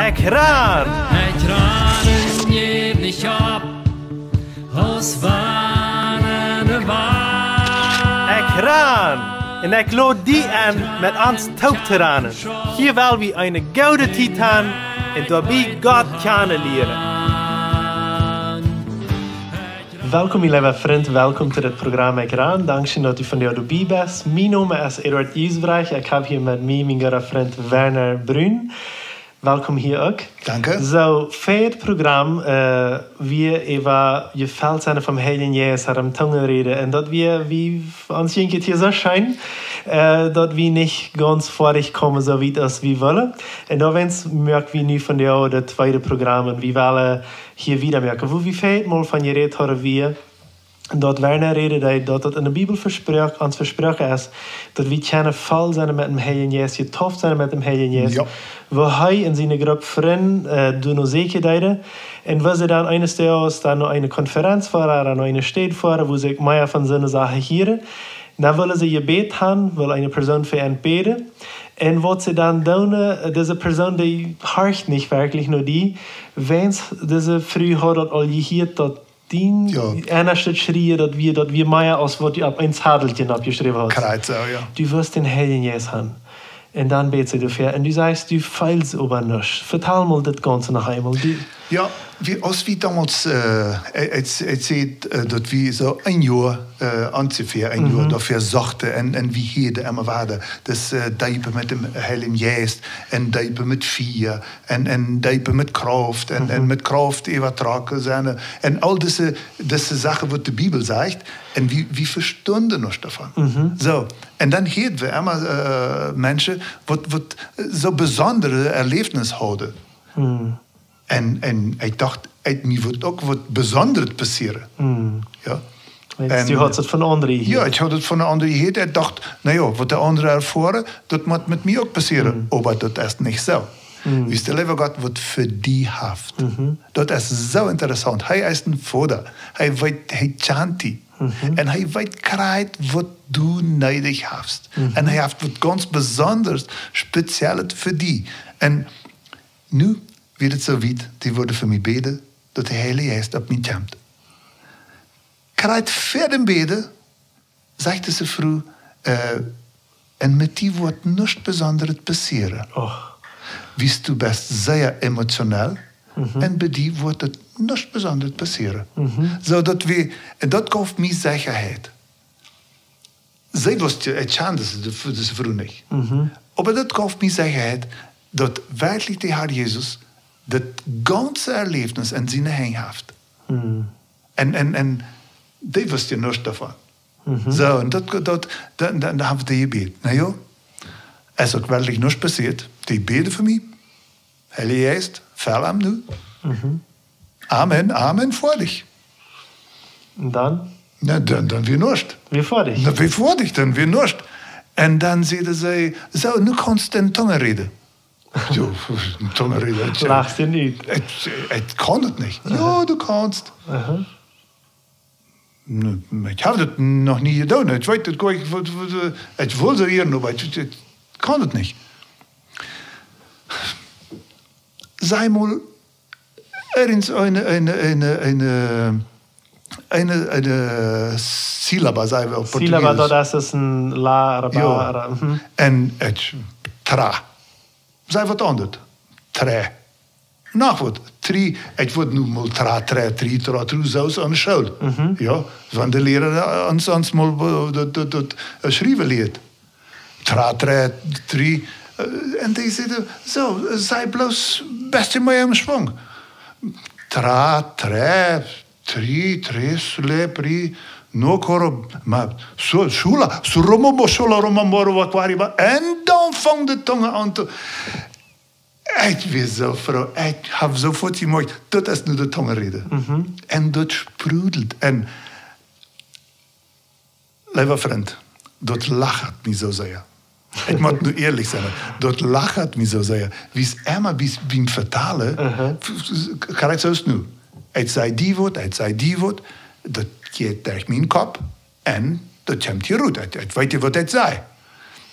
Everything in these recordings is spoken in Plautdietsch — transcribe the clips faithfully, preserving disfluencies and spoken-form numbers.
Ekj ran! Ekj ran un jäw nich opp, aus wann ne Wand. Ekj ran! Un ekj lod die enn, met ons toop to ranen. Hia well wie eene goode Tiet han un doabie Gott kjanen lieren. Welkom, mien leewa Frint, welkom to dit Programm Ekj ran. Dankscheen, daut du vondoag doabie best. Mien Nomen es Eduard Giesbrecht. Ekj hab hia met mie mienen gooden Frint Werner Brun. Welkom hia uk. Danke. Soo, fa dit Programm, äh, wie äwa jefelt sennen vom Heiljen Jeist, haben Tungen räden. Un daut wie, wie, ons jinkj et hia soo scheen, äh, daut wie nich gaunz foadich komen, soo wiet aus wie wullen. Un doawäajen moak wie nu vondoag daut tweede Programm un wie wellen hia wieda moaken. Woo wie väajet Mol von jerät hauden, wie daut Werner räden deed, daut daut enne Bibel vesproak-, ons vesproaken es, daut wie kjennen voll sennen met däm Heiljen Jeist, jedeept sennen met däm Heiljen Jeist, jo, woo hee un siene Grupp Frind, äh, doano sieekjen deeden. Un woo see dan eenes Doages dan no eene Konferenz foaren ooda no eene Städ foaren, woo see mea von soone Sachen hieren. Dan wullen see Jebäd han, wull eene Persoon fa an bäden. Un waut see dan doonen, äh, dise Persoon, dee horcht nich werkjlich no die, wiels dise Fru haud daut aul jehieet, daut dien, jo, ennaschtet Schriejen, daut wia, daut wia mea aus waut du opp een Zadeltje oppjeschräwen hast. Krakjt soo, jo. Du wurscht dän Heiljen Jeist han. Un dan bäd see doafäa. Un du sajchst, du feelst oba nuscht. Vetal mol daut Gaunze noch eemol. Du, jo, wie, aus wie donmols, äh, et, et, et sajcht, äh, daut wie soo een Joa, äh, onjefäa een Joa, mhm, doafäa sochten un, un wie hieeden emma wada, daut, äh, deepen met däm Heiljen Jeist un deepen met Fia un, un deepen met Krauft un, mhm, un met Krauft äwatrocken sennen. Un aul dise, dise Sachen, waut de Bibel sajcht. Un wie, wie vestunden nuscht doavon. Mhm. Soo, un dan hieeden wie emma, äh, Menschen, waut, waut soo besondre Erläwnis hauden. Mhm. Un, un ekj docht, ekj, mie wudd uk waut Besondret passieren. Mhm. Jo. Wiels, un du hast et von aundre jehieet. Jo, ekj haud et von aundre jehieet. Ekj docht, na jo, waut de aundre erfoaren, daut mott met mie uk passieren. Mhm. Oba daut es nich soo. Mhm. Wiels de leewe Gott waut fa die haft. Mhm. Daut es soo interessaunt. Hee es een Voda. Hee weet, hee kjant die. Mhm. Un hee weet krakjt waut du needich hast. Mhm. Un hee haft waut gaunz Besondret, Speziellet fa die. Un nu wia et soo wiet, dee wudden fa mie bäden, daut de Heilje Jeist opp mie kjemt. Krakjt ver däm Bäden sajcht dise Fru, äh, un met die woat nuscht Besondret passieren. Och. Wiels du best sea emotionell, mhm, un bie die woat et nuscht Besondret passieren. Mhm. Soo daut wie, un daut jeef mie Sechaheit. See wist jo, ekj kjand dise, dise Fru nich. Mhm. Oba daut jeef mie Sechaheit, daut werkjlich de Herr Jesus daut gaunze Erläwnis en siene Henj haft. Mhm. Un, un, un dee wist jo nuscht doavon. Mhm. Soo, un daut, daut, dan, dan, dan hab wie jebät. Na jo, es uk werkjlich nuscht passieet. Dee bäden fa mie. Heilje Jeist, fell aun nu. Mhm. Amen, amen, foadich. Un dan? Na, dan, dan wia nuscht. Wia foadich? Na, wia foadich, dan wia nuscht. Un dan säd see, soo, nu kaust du en Tungen räden. Jo, en Tungen räden. Lachst du nu? Ekj, ekj kaun et nich. Aha. Jo, du kaust. Aha. Nä, ekj hab daut noch nie jedonen. Ekj weet daut, ekj, ekj, ekj, ekj well soo hieren, oba ekj, ekj, ekj kaun et nich. Saj mol, irjent eene, eene, eene, eene, eene, eene Sillaba, saj wie opp Portugiesisch. Sillaba, daut es een la, ra, ba, jo, ra, mhm. Un ekj, tra. Saj waut aundret. Tre. Noch waut, tri, ekj wudd nu mol tra, tre, tri, tra, tru, soo aus aun de School. Mhm. Jo, wan de Liera ons, ons mol, äh, daut, daut, daut, äh, schriewen lieet. Tra, tre, tri, äh, un dee säden, soo, äh, saj bloos bät mea em Schwung. Tra, tre, tri, tre, sle, pri, no, koro, ma, so, shula, suromo, bo, shula, romo, moro, wakwari, ba, un dan funk de Tungen aun to, ekj wia soo froo, ekj hab soo foats jemoakjt, daut es nu de Tungenräden. Mhm. Un daut sprudelt. Un, leewa Frint, daut lachat mie soo sea. Ekj mott nu ierlich sennen, daut lachat mie soo sea. Wiels emma bie, biem Vetalen, aha, f-, f-, krakjt soo aus nu. Ekj saj die waut, ekj saj die waut, daut jeit derch mienen Kopp. Un daut kjemt hia rut. Ekj, ekj weet nich waut ekj saj.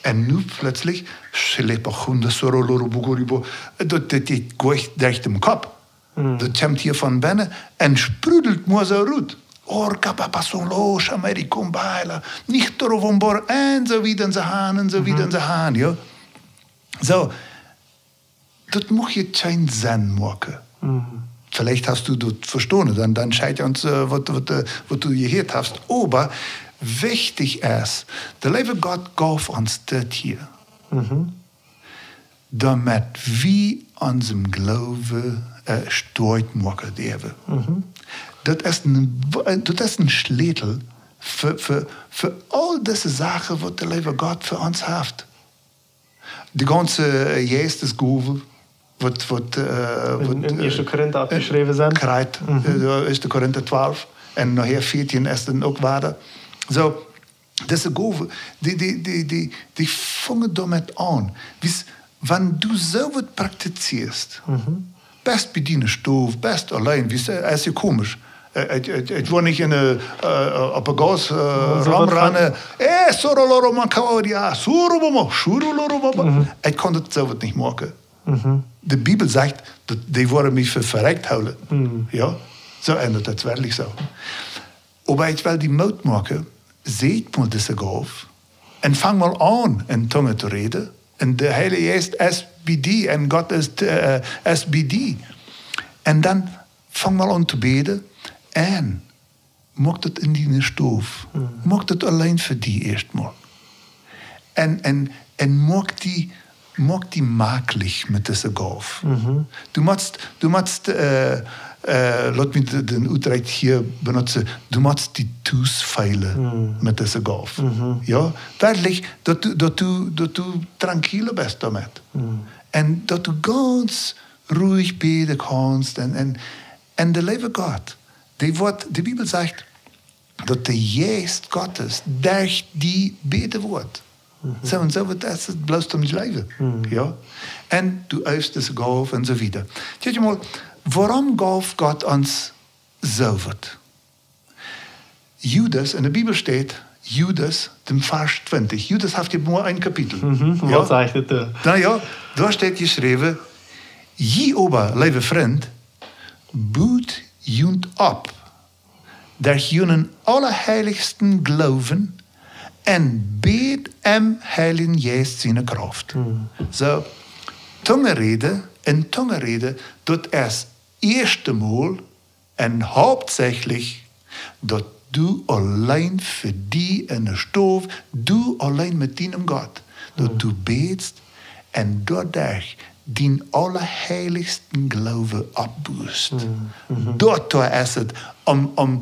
Un nu pletslich Schlepachunda, soroloro, buguribo. Daut, daut jeit goa nich derch dän Kopp. Daut kjemt hia von bennen un sprudelt mau soo rut. Orca, papa, solo, shamericum, baila, nichtero, vombor, un soo wieda un soo han, un soo wieda un soo han, jo. Soo, daut mucht je kjeen Senn moaken. Veleicht hast du daut vestonen, dan, dan scheit ons, äh, waut, waut, äh, waut du jehieet hast. Oba wichtich es, de leewe Gott jeef ons dit hia, doamet wie onsen Gloowen, äh, stoakj moaken derwen. Daut es een, daut es een Schlätel fa, fa, fa aul dise Sachen, waut de leewe Gott fa ons haft. De gaunze, äh, Jeistesgowen, waut, waut, äh, waut, äh, Ieeschte Korinta oppjeschräwen sent. Kjrieet, äh, Ieeschte Korinta twalf un nohäa vieetieen es dan uk wieda. Soo, dise Gowen, dee, dee, dee, dee, dee fungen doamet aun. Wiels, wan du soo waut praktizieescht, best bie diene Stow, best auleen, wiels, äh, es je komisch. Äh, ekj, ekj, ekj wia nich en de, äh, opp de Gauss, äh, romrennen. Eh, soroloro, man, kaoria, surubomo, surulorobobo. Ekj kunn daut soo waut nich moaken. De Bibel sajcht, daut dee woaren mie fa verrekjt hoolen. Jo? Soo, un daut es werkjlich soo. Oba ekj well die Moot moaken, see mol dise Gow un fang mol aun, en Tungen to räden. Un de Heilje Jeist es bie die un Gott es, äh, es bie die. Un dan fang mol aun to bäden un moak daut en diene Stow. Moak daut auleen fa die ieescht mol. Un, un, un moak die, moak die maklich met dise Gow. Du motst, du motst, äh, äh, lot mie de, dän Utdruck hia benutzen, du motst die tus feelen met dise Gow. Jo? Werkjlich, daut du, daut du, daut du tranquilo best doamet. Un daut du gaunz ruhig bäden kaust. Un, un, un de leewe Gott, dee woat, de Bibel sajcht, daut de Jeist Gottes derch die bäden woat. Soo, un soo woat daut bloos om jleewen. Jo? Un du eefst dise Gow un soo wieda. Kjikj mol, wuarom jeef Gott ons soo waut? Judas, en de Bibel steit, Judas, dän Varsch twintich. Judas haft je mau een Kapitel. Jo? Waut sajcht daut doa? Na jo, doa steit jeschräwen, jie oba, leewe Frind, but junt opp derch junen aulaheilichsten Gloowen un bät em Heiljen Jeist siene Krauft. Soo, Tungenräden, en Tungenräden, daut es ieeschte Mol un hauptsächlich, daut du auleen fa die en de Stow, du auleen met dienem Gott, daut du bätst un doaderch dien aulaheilichsten Gloowen oppbust. Daut doa es et om, om,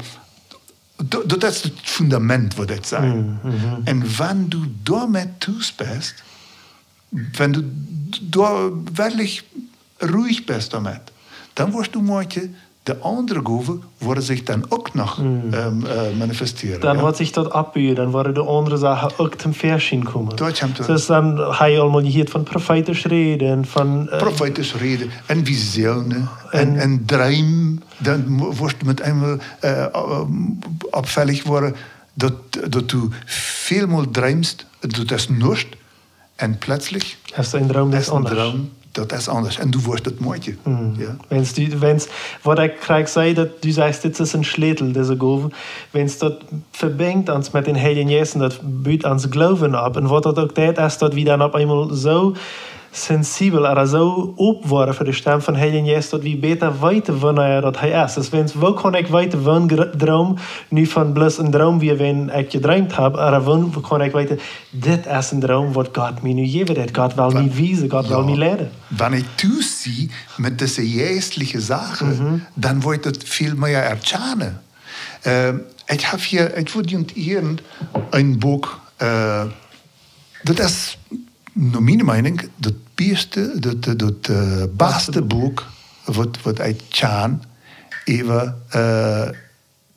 daut, daut es et Fundament, waut ekj saj. Un wan du doamet tus best, wan du doa werkjlich ruhig best doamet, dan woascht du moakjen, de aundre Gowen woaren sikj dan uk noch, ähm, äh, manifestieren, jo? Dan woat sikj daut oppbuen, dan woaren de aundre Sachen uk toom Väaschien komen. Daut kjemt. Soo es dan, hee aul mol jehieet von profeetisch räden, von, äh, profeetisch räden un Visionen un, un Dreem, dan wo-, woascht du met eemol, äh, ähm, oppfällich woaren, daut, daut du väl mol dreemst, daut es nuscht, un pletslich es een Droom, daut es aundasch. Daut es aundasch. Un du woascht daut moakjen. Jo? Wan du, wan, waut ekj krakjt saj, daut du sajchst, dit es een Schlätel, dise Gow. Wan daut vebinjt ons met dän Heiljen Jeist un daut but ons Gloowen opp. Un waut daut uk deit, es daut wie dan opp eemol soo sensibel, ooda soo op woaren fa de Stemm vom Heiljen Jeist, daut wie bäta weeten, wanea daut hee es. Daut wan, woo kaun ekj weeten, wan Gr-, Droom nu von bloos een Droom wia, wan ekj jedreemt hab, ooda wan, woo kaun ekj weeten, dit es een Droom, waut Gott mie nu jäwen deit. Gott well mie wiesen, Gott well mie leiden. Wan ekj tus sie met dise jeistliche Sachen, dan woa ekj daut väl mea erkjanen. Ähm, ekj hab hia, ekj wudd junt hia een Buak, äh, daut es, no miene Meinunk, daut bäste, daut, daut, äh, baste Buak, waut, waut ekj kjan, äwa, äh,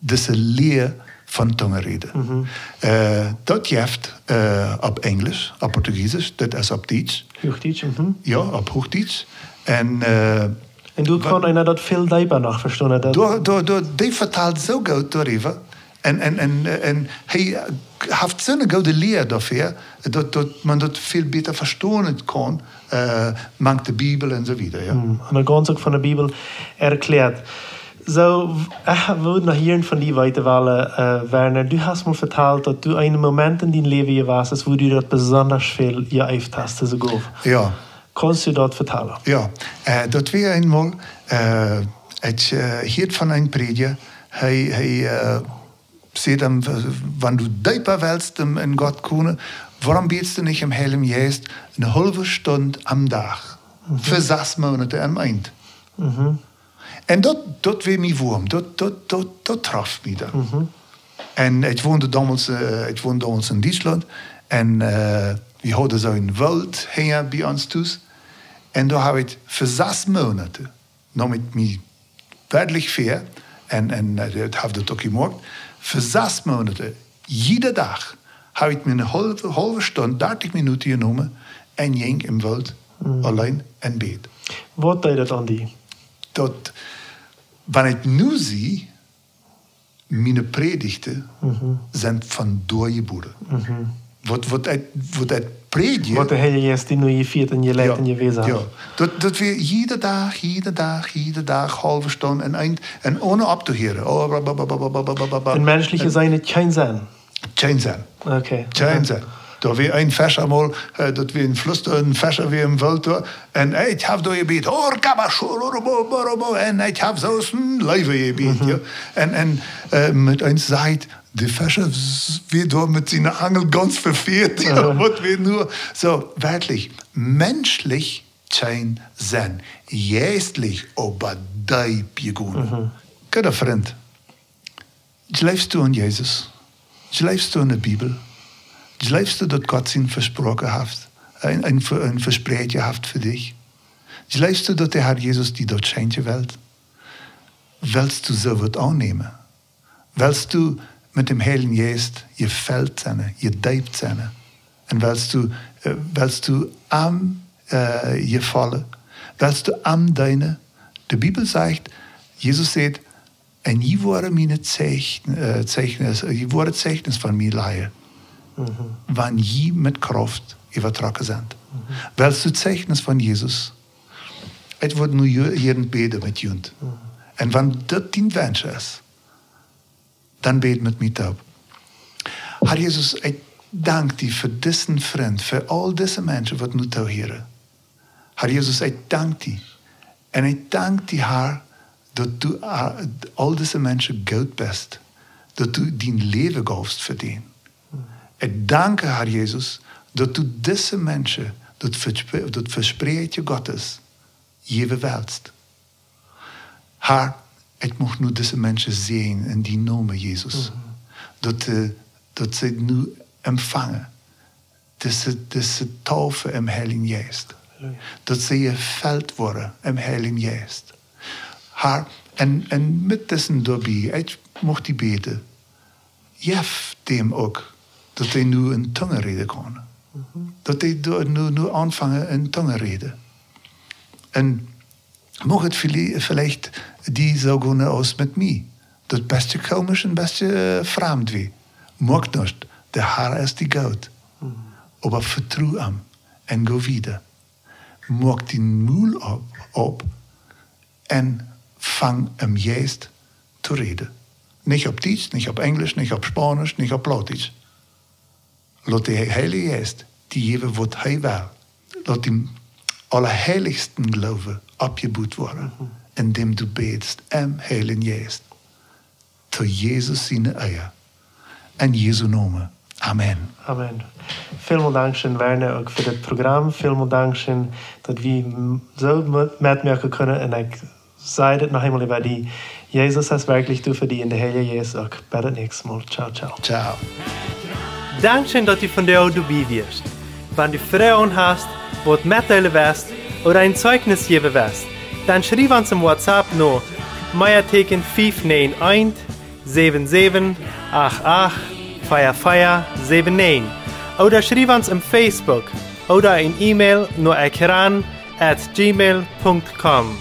dise Lia von Tungenräden. Äh, daut jeft, äh, opp Enjlisch, opp Portugiesisch, daut es opp Dietsch. Huachdietsch, mhm. Jo, opp Huachdietsch. Un, äh, un doa kaun eena daut väl deepa noch vestonen, daut doa, doa, doa, dee vetalt soo goot doaräwa. Un, un, un, un hee, äh, haft soone goode Lia doafäa, daut, daut maun daut väl bäta vestonen kaun, äh, mank de Bibel un soo wieda, jo. Hm, un dan gaunz uk von de Bibel erkjläat. Soo, ekj wudd noch hieren von die weeten wellen, äh, Werner. Du hast mol vetalt, daut du een Moment en dien Läwen jewast es, wua du daut besondasch väl jeeeft hast, dise Gow. Jo. Kaust du daut vetalen? Jo, äh, daut wia eemol, äh, ekj, äh, hieed von een Prädja, hee, hee, äh, säd dan, wan du deepa west en, en Gott komen, wuarom bätst du nich em Heiljen Jeist eene haulwe Stund aum Dach? Mhm. Fa sas Moonat aun eent. Mhm. Un daut, daut wia mie woam, daut, daut, daut, daut trof mie dan. Mhm. Un ekj wond domols, äh, ekj wond domols en Dietschlaunt un, äh, wie hauden soo een Woolt hinja bie ons Tus. Un doa hab ekj fa sas Moonat, neem ekj mie werkjlich väa, un, un, äh, daut hab ekj uk jemoakt, fa sas Moonat, jieda Dach, hab ekj mie eene haulwe, haulwe Stund, dartich Minuten jenomen un jinkj em Woolt, mhm, auleen un bäd. Waut deed daut aun die? Daut, wan ekj nu see, miene Prädichten, mhm, sent von doa jeboren. Mhm. Waut, waut ekj, waut ekj prädje. Waut de Heilje Jeist die nu jefieet un jeleit, jo, un jewäsen haft. Jo. Daut, daut wia jieda Dach, jieda Dach, jieda Dach, haulwe Stund un eent, un onen opptohieren. Oh, ba, ba, ba. Un menschlich jeseenen, kjeen Senn. Kjeen Senn. Okay. Kjeen Senn. Doa wia een Fescha mol, äh, daut wia een Fluss doa, een Fescha wia em Woolt doa. Un ekj hab doa jebät, oh, kaba, shu, ru, ru, bo, bo, ru, bo. Un ekj hab soo een Läwen jebät, mhm, jo. Un, un, äh, met eent sajcht, de Fescha s-, wia doa met siene Angel gaunz vefieet, jo, aha, waut wia nu. Soo, werkjlich, menschlich kjeen Senn, jeistlich oba deep jegonen. Mhm. Gooda Frint, jleefst du aun Jesus? Jleefst du aun de Bibel? Jleefst du, daut Gott sien Vesproaken haft, een, een Ve-, een Vespräakjen haft fa die? Jleefst du, daut de Herr Jesus die daut schenkjen well? West du soo waut aunnämen? West du met däm Heiljen Jeist jefelt sennen, jedeept sennen? Un west du, äh, west du am, äh, jefaulen? West du am deenen? De Bibel sajcht, Jesus sajcht, un jie woaren miene Zeich-, äh, Zeichnis, jie woaren Zeichnis von mie lajen, mhm, wan jie met Krauft äwajetrocken sent. Mhm. West du Zeichnis von Jesus? Ekj wudd nu hia, hia bäden met junt. Mhm. Un wan daut dien Wensch es, dan bäd met mie toop. Herr Jesus, ekj dank die fa disen Frint, fa aul dise Menschen, waut nu toohieren. Herr Jesus, ekj dank die. Un ekj dank die, Herr, daut du, äh, aul dise Menschen goot best, daut du dien Läwen jeefst fa dän. Ekj dank, Herr Jesus, daut du dise Menschen daut Vespr-, daut Vespräakjen Gottes jäwen west. Herr, ekj mucht nu dise Menschen säajnen en dien Nomen, Jesus. Mhm. Daut, äh, daut see nu empfangen, dise, dise Taufe em Heiljen Jeist. Halleluja. Daut see jefelt woaren em Heiljen Jeist. Herr, un, un met disen doabie, ekj mucht die bäden, jeff däm uk, daut dee nu en Tungen räden kaun. Mhm. Daut dee doa nu, nu aunfangen en Tungen räden. Un mucht et velie-, veleicht die soo gonen aus met mie. Daut best komisch un best, äh, framd wia. Moakt nuscht, de Herr es die goot. Mhm. Oba vetru am un go wieda. Moak dien Mul opp, opp un fang em Jeist to räden. Nich opp Dietsch, nich opp Enjlisch, nich opp Spaunisch, nich opp Plautdietsch. Lot de Heilje Jeist die jäwen, waut hee well. Lot dien aulaheilichsten Gloowen oppjebut woaren, mhm, endäm du bätst em Heiljen Jeist. To Jesus siene Ea. En Jesu Nomen. Amen. Amen. Välmol dankscheen, Werner, uk fa dit Program. Välmol dankscheen, daut wie m-, soo met-, metmoaken kunnen. Un ekj saj dit noch eemol äwa die. Jesus es werkjlich doa fa die un de Heilje Jeist uk. Bat daut näakjste Mol. Ciao, ciao. Ciao. Dankscheen, daut du vondoag doabie wieescht. Wan du Froagen hast, waut metdeelen west ooda een Zeichnis jäwen west, dan schriew ons em WhatsApp no Meateken fief näajen eent, säwen säwen acht acht, vea vea säwen näajen, ooda schriew ons em Facebook ooda een E-Mail no ekran at gmail punkt com.